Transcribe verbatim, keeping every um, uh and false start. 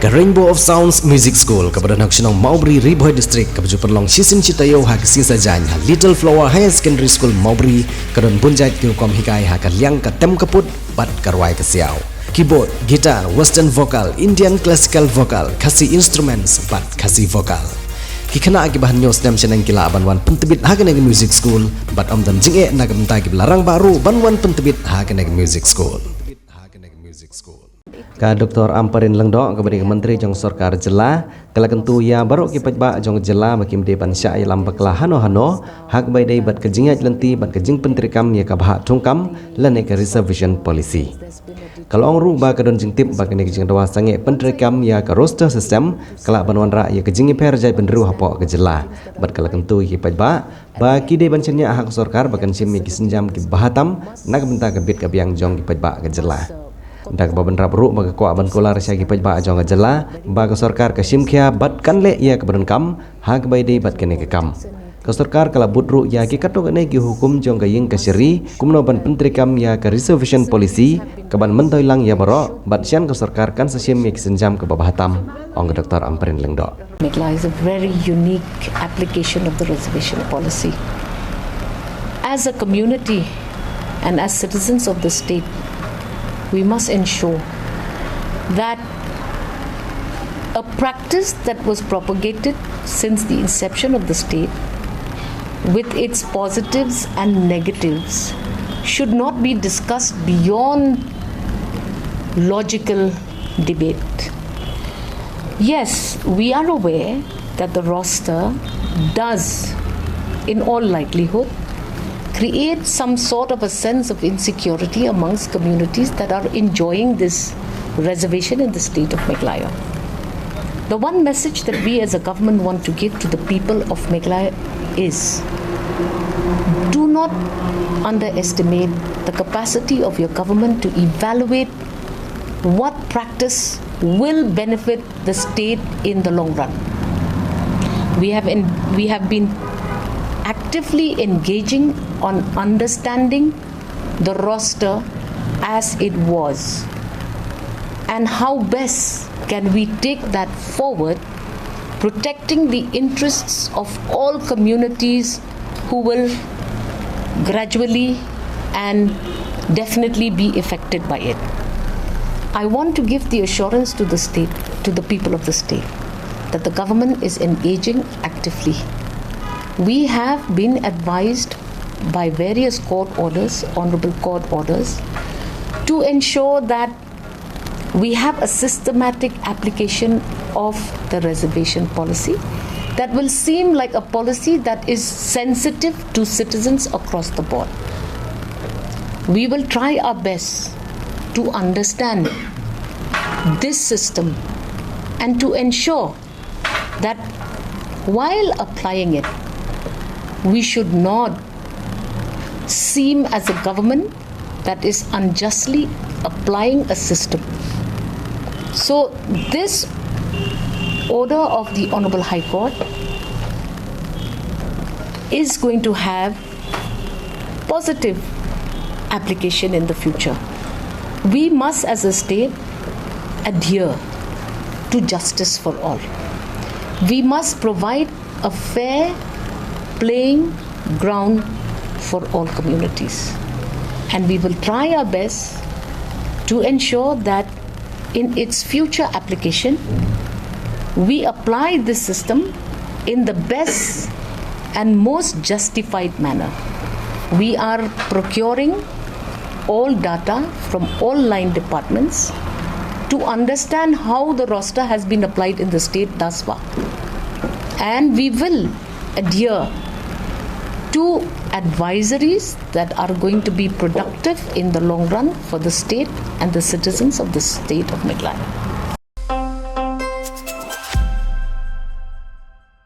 Ka Rainbow of Sounds Music School, kaba don ha ka shnong Mawbri, Ri Bhoi District, kaba ju pynlong shisien shi taïew ha ka sngi Saitjaiñ ha Little Flower Higher Secondary School Mawbri, ka don bun jait ki rukom hikai ha ka liang ka tem ka put bad ka rwai ka siaw. Keyboard, guitar, western vocal, Indian classical vocal, Khasi instruments bad Khasi vocal. Ki khynnah kiba hynñiew snem shaneng ki lah ban wan pyntbit ha kane ka music school, bad ym don jingeh na ka bynta kiba la rangbah ruh ban wan pyntbit ha kane ka music school. Ka Doctor Ampareen Lyngdoh, kaba dei ka Myntri jong Sorkar Jylla, ka la kyntu ïa baroh ki paidbah jong ka jylla ba kim dei ban shah ïalam bakla hano hano ha kaba ïadei bad ka jingïaid lynti bad ka jingpyntreikam ïa ka bhah thungkam lane ka reservation policy. Ka la ong ruh ba ka don jingtip ba kane ka jingdawa sangeh pyntreikam ïa ka roster system ka lah ban wanrah ïa ka jingïapher jaitbynriew hapoh ka jylla, bad ka la kyntu ïa ki paidbah ba ki dei ban shaniah ha ka sorkar ba kan shim ïa ki sienjam kiba bha tam na ka bynta ka bit ka biang jong ki paidbah ka jylla. Da kaba bynrap ruh ba ka kwah ban kular sha ki paidbah jong ka jylla ba ka sorkar ka shim khia bad kan leh ïa kaba donkam ha kaba ïadei bad kane ka kam. Ka sorkar ka la bud ruh ïa ki katto katne ki hukum jong ka ïing kashari kumno ban pyntreikam ïa ka reservation policy kaban myntoi lang ïa baroh, bad shen ka sorkar kan sa shim ïa ki sienjam kiba bha tam, ong ka Doctor Ampareen Lyngdoh. Meghalaya is a very unique application of the reservation policy. As a community and as citizens of the state, we must ensure that a practice that was propagated since the inception of the state, with its positives and negatives, should not be discussed beyond logical debate. Yes, we are aware that the roster does, in all likelihood, create some sort of a sense of insecurity amongst communities that are enjoying this reservation in the state of Meghalaya. The one message that we as a government want to give to the people of Meghalaya is, do not underestimate the capacity of your government to evaluate what practice will benefit the state in the long run. We have, in, we have been actively engaging on understanding the roster as it was, and how best can we take that forward, protecting the interests of all communities who will gradually and definitely be affected by it. I want to give the assurance to the state, to the people of the state, that the government is engaging actively. We have been advised by various court orders, honorable court orders, to ensure that we have a systematic application of the reservation policy that will seem like a policy that is sensitive to citizens across the board. We will try our best to understand this system and to ensure that while applying it, we should not seem as a government that is unjustly applying a system. So, this order of the Honorable High Court is going to have positive application in the future. We must, as a state, adhere to justice for all. We must provide a fair playing ground for all communities. And we will try our best to ensure that in its future application, we apply this system in the best and most justified manner. We are procuring all data from all line departments to understand how the roster has been applied in the state thus far. And we will adhere to advisories that are going to be productive in the long run for the state and the citizens of the state of Meghalaya.